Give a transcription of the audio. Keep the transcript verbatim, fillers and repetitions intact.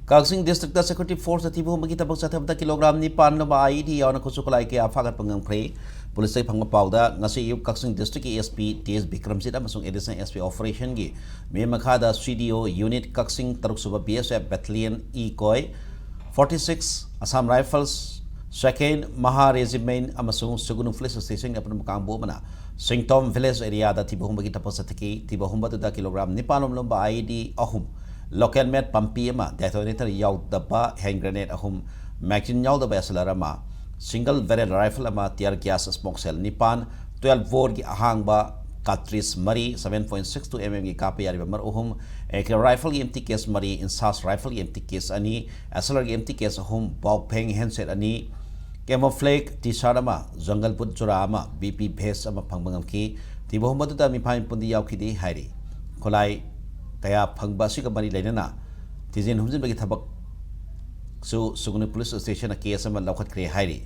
ꯀꯛꯆꯤꯡ district security ꯐꯣꯔꯁꯅ ꯊꯤꯕ ꯍꯨꯝꯕꯒꯤ ꯊꯕꯛ ꯆꯠꯊꯕꯗ ꯀꯤꯂꯣꯒ꯭ꯔꯥꯝ ꯅꯤꯄꯥꯟ ꯂꯨꯝꯕ ꯑꯥꯏꯏꯗꯤ ꯌꯥꯎꯅ ꯈꯨꯠꯁꯨ ꯈꯨꯠꯂꯥꯏ ꯀꯌꯥ ꯐꯥꯒꯠꯄ ꯉꯝꯈ꯭ꯔꯦ꯫ ꯄꯨꯂꯤꯁꯇꯒꯤ ꯐꯪꯕ ꯄꯥꯎꯗ ꯉꯁꯤ ꯑꯌꯨꯛ ꯀꯛꯆꯤꯡ ꯗꯤꯁꯇ꯭ꯔꯤꯛꯀꯤ ꯑꯦꯁꯄꯤ ꯇꯤ ꯑꯦꯁ ꯕꯤꯀ꯭ꯔꯝꯖꯤꯠ ꯑꯃꯁꯨꯡ ꯑꯦꯗꯤꯁꯅꯦꯜ ꯑꯦꯁꯄꯤ ꯑꯣꯄꯔꯦꯁꯟꯒꯤ ꯃꯦꯝ ꯃꯈꯥꯗ ꯁꯤꯗꯤꯑꯣ ꯌꯨꯅꯤꯠ ꯀꯛꯆꯤꯡ ꯇꯔꯨꯛ ꯁꯨꯕ ꯕꯤ ꯑꯦꯁ ꯑꯦꯐ ꯕꯦꯇꯥꯂꯤꯌꯟ ꯏ ꯀꯣꯏ ꯐꯣꯔꯇꯤ ꯁꯤꯛꯁ, ꯑꯁꯥꯝ ꯔꯥꯏꯐꯜꯁ, ꯁꯦꯀꯦꯟ ꯃꯍꯥ ꯔꯦꯖꯤꯃꯦꯟ ꯑꯃꯁꯨꯡ ꯁꯨꯒꯨꯅꯨ ꯄꯨꯂꯤꯁ ꯁ꯭ꯇꯦꯁꯟꯒꯤ ꯑꯄꯨꯟꯕ ꯀꯥꯡꯕꯨ ꯑꯃꯅ ꯁꯤꯡꯇꯣꯝ ꯚꯤꯂꯦꯖ ꯑꯦꯔꯤꯌꯥꯗ ꯊꯤꯕ ꯍꯨꯝꯕꯒꯤ ꯊꯕꯛ ꯆꯠꯊꯈꯤ꯫ ꯊꯤꯕ ꯍꯨꯝꯕꯗꯨꯗ ꯀꯤꯂꯣꯒ꯭ꯔꯥꯝ ꯅꯤꯄꯥꯟ ꯂꯨꯝꯕ ꯑꯥꯏꯏꯗꯤ ꯑꯍꯨꯝ, ꯂꯣꯀꯦꯜ ꯃꯦꯗ ꯄꯝꯄꯤ ꯑꯃ, ꯗꯦꯇꯣꯅꯦꯇꯔ ꯌꯥꯎꯗꯕ ꯍꯦꯟ ꯒ꯭ꯔꯦꯅꯦꯗ ꯑꯍꯨꯝ, ꯃꯦꯒꯖꯤꯟ ꯌꯥꯎꯗꯕ ꯑꯦꯁ ꯑꯦꯜ ꯑꯥꯔ ꯑꯃ, ꯁꯤꯡꯒꯜ ꯕꯦꯔꯦꯜ ꯔꯥꯏꯐꯜ ꯑꯃ, ꯇꯤꯌꯔ ꯒ꯭ꯌꯥꯁ ꯁ꯭ꯃꯣꯛ ꯁꯦꯜ ꯅꯤꯄꯥꯟ, ꯇ꯭ꯋꯦꯜꯐ ꯕꯣꯔꯒꯤ ꯑꯍꯥꯡꯕ ꯀꯥꯔꯇ꯭ꯔꯤꯖ ꯃꯔꯤ, seven point six two M ꯑꯦꯝꯒꯤ ꯀꯥꯞꯄ ꯌꯥꯔꯤꯕ ꯃꯔꯨ ꯑꯍꯨꯝ, ꯑꯦ ꯀꯦ ꯔꯥꯏꯐꯜꯒꯤ ꯑꯦꯝꯇꯤ ꯀꯦꯁ ꯃꯔꯤ, ꯏꯟꯁꯥꯁ ꯔꯥꯏꯐꯜꯒꯤ ꯑꯦꯝꯇꯤ ꯀꯦꯁ ꯑꯅꯤ, ꯑꯦꯁ ꯑꯦꯜ ꯑꯥꯔꯒꯤ ꯑꯦꯝꯇꯤ ꯀꯦꯁ ꯑꯍꯨꯝ, ꯕꯥꯎ ꯐꯦꯡ ꯍꯦꯟꯁꯦꯠ ꯑꯅꯤ, ꯀꯦꯃꯣꯐ꯭ꯂꯦꯒ ꯇꯤ ꯁꯥꯔꯠ ꯑꯃ, ꯖꯪꯒꯜ ꯕꯨꯠ ꯖꯨꯔꯥ ꯑꯃ, ꯕꯤ ꯄꯤ ꯚꯦꯁ ꯑꯃ ꯐꯪꯕ ꯉꯝꯈꯤ꯫ ꯊꯤꯕ ꯍꯨꯝꯕꯗꯨꯗ ꯃꯤꯐꯥ ꯃꯤꯄꯨꯟꯗꯤ ꯌꯥꯎꯈꯤꯗꯦ ꯍꯥꯏꯔꯤ꯫ ꯈꯨꯠꯂꯥꯏ ꯀꯌꯥ ꯐꯪꯕ ꯑꯁꯤꯒ ꯃꯔꯤ ꯂꯩꯅꯅ ꯊꯤꯖꯤꯟ ꯍꯨꯝꯖꯤꯟꯕꯒꯤ ꯊꯕꯛꯁꯨ ꯁꯨꯒꯨꯅꯨ ꯄꯨꯂꯤꯁ ꯁ꯭ꯇꯦꯁꯟꯅ ꯀꯦꯁ ꯑꯃ ꯂꯧꯈꯠꯈ꯭ꯔꯦ ꯍꯥꯏꯔꯤ꯫